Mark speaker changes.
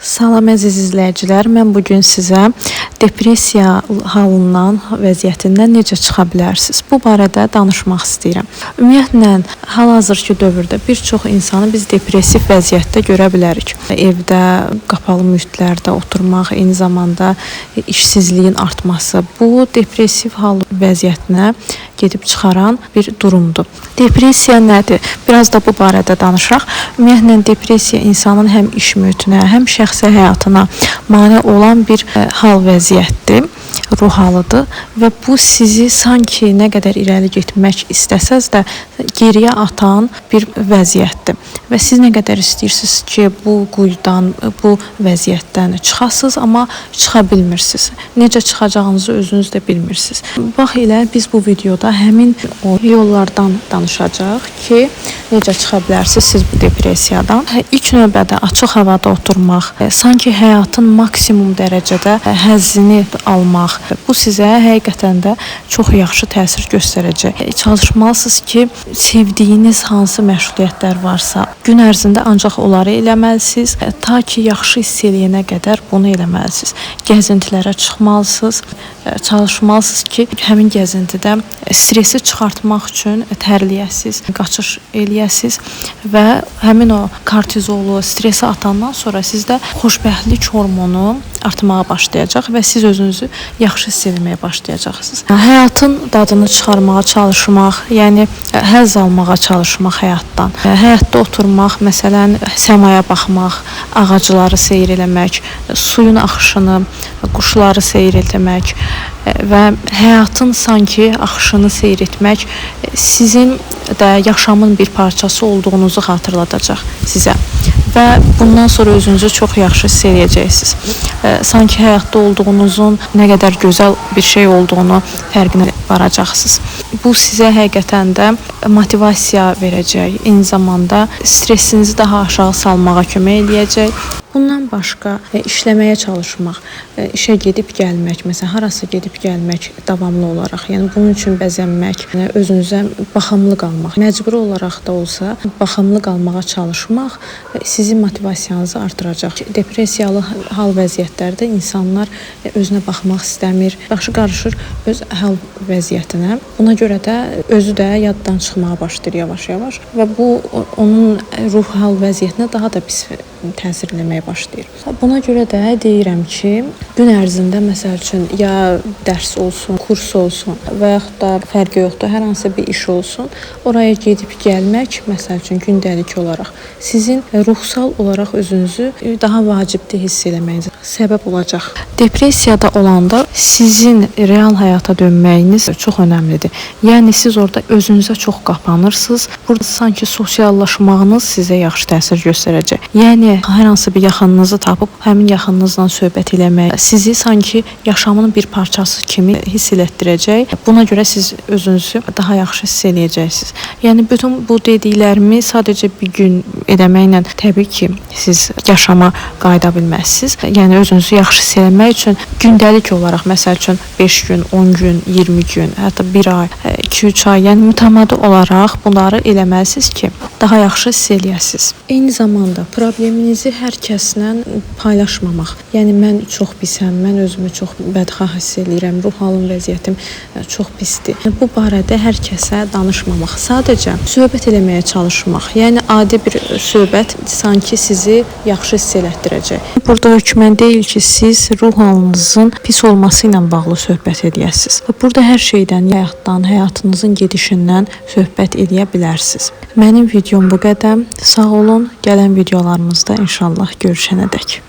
Speaker 1: Salam əziz izləyicilər, mən bu gün sizə depressiya halından, vəziyyətindən necə çıxa bilərsiniz? Bu barədə danışmaq istəyirəm. Ümumiyyətlə, hal-hazırki dövrdə bir çox insanı biz depressiv vəziyyətdə görə bilərik. Evdə, qapalı mühitlərdə oturmaq, eyni zamanda işsizliyin artması, bu depressiv hal vəziyyətinə gedib çıxaran bir durumdur. Depressiya nədir? Biraz da bu barədə danışaq. Ümumiyyətlə, depressiya insanın həm iş mühitinə, həm şəxsi həyatına mane olan bir hal vəziyyətdir, ruh halıdır və bu sizi sanki nə qədər irəli getmək istəsəz də geriyə atan bir vəziyyətdir. Və siz nə qədər istəyirsiniz ki, bu quyudan, bu vəziyyətdən çıxasınız, amma çıxa bilmirsiniz. Necə çıxacağınızı özünüz də bilmirsiniz. Bax elə biz bu videoda həmin o yollardan danışacağıq ki, necə çıxa bilərsiniz siz bu depressiyadan. İlk növbədə açıq havada oturmaq, sanki həyatın maksimum dərəcədə həzzini almaq, bu sizə həqiqətən də çox yaxşı təsir göstərəcək. Çalışmalısınız ki, sevdiyiniz hansı məşğuliyyətlər varsa, gün ərzində ancaq onları eləməlisiniz. Ta ki yaxşı hiss eləyənə qədər bunu eləməlisiniz. Gəzintilərə çıxmalısınız, çalışmalısınız ki, həmin gəzintidə stresi çıxartmaq üçün tərləyəsiniz, qaçış eləyəsiniz və həmin o kortizolu, stresi atandan sonra sizdə xoşbəxtlik hormonu artmağa başlayacaq və siz özünüzü yaxşı hiss etməyə başlayacaqsınız. Həyatın dadını çıxarmağa çalışmaq, yəni həzz almağa çalışmaq həyatdan. Həyatda oturmaq, məsələn, səmaya baxmaq, ağacları seyr eləmək, suyun axışını, quşları seyr etmək və həyatın sanki axışını seyr etmək sizin də yaşamın bir parçası olduğunuzu xatırladacaq sizə. Və bundan sonra özünüzü çox yaxşı hiss eləyəcəksiniz. Sanki həyatda olduğunuzun nə qədər gözəl bir şey olduğunu fərqinə varacaqsınız. Bu sizə həqiqətən də motivasiya verəcək, eyni zamanda stressinizi daha aşağı salmağa kömək eləyəcək. Bundan başqa işləməyə çalışmaq, işə gedib gəlmək, məsələn, harasa gedib gəlmək davamlı olaraq, yəni bunun üçün bəzənmək, yəni özünüzə baxımlı qalmaq, məcburi olaraq da olsa baxımlı qalmağa çalışmaq sizin motivasiyanızı artıracaq. Depressiyalı hal vəziyyətlərdə insanlar özünə baxmaq istəmir, başı qarışır öz hal vəziyyətinə. Buna görə də özü də yaddan çıxmağa başlayır yavaş-yavaş və bu onun ruh hal vəziyyətinə daha da pis təsir eləməyə başlayır. Buna görə də deyirəm ki, gün ərzində məsəl üçün ya dərs olsun, kurs olsun və yaxud da fərqi yoxdur, hər hansı bir iş olsun, oraya gedib gəlmək, məsəl üçün gündəlik olaraq sizin ruhsal olaraq özünüzü daha vacibdir hiss eləməyinizə səbəb olacaq. Depressiyada olanda sizin real həyata dönməyiniz çox önəmlidir. Yəni siz orada özünüzə çox qapanırsınız. Burada sanki sosiallaşmağınız sizə yaxşı təsir göstərəcək. Yəni hər hansı bir yaxınınızı tapıb həmin yaxınınızla söhbət eləmək sizi sanki yaşamın bir parçası kimi hiss elətdirəcək. Buna görə siz özünüzü daha yaxşı hiss eləyəcəksiniz. Yəni bütün bu dediklərimi sadəcə bir gün eləməklə təbii ki, siz yaşama qayıda bilməzsiniz. Yəni özünüzü yaxşı hiss eləmək üçün gündəlik olaraq, məsəl üçün 5 gün, 10 gün, 20 gün, hətta 1 ay, 2-3 ay, yəni mütəmadi olaraq bunları eləməlisiniz ki, daha yaxşı hiss eləyəsiniz. Eyni zamanda probleminizi hər kəslə paylaşmamaq. Yəni mən çox pisəm, mən özümü çox bədxah hiss eləyirəm, ruh halım, vəziyyətim çox pisdir. Bu barədə hər kəsə danışmamaq, sadəcə söhbət eləməyə çalışmaq. Yəni adi bir söhbət sanki sizi yaxşı hiss elətdirəcək. Burada hökmən deyil ki, siz ruh halınızın pis olması ilə bağlı söhbət eləyəsiniz. Burada hər şeydən, həyatdan, həyatınızın gedişindən söhbət eləyə bilərsiniz. Mənim videom bu qədər. Sağ olun. Gələn videolarımızda inşallah görüşənədək.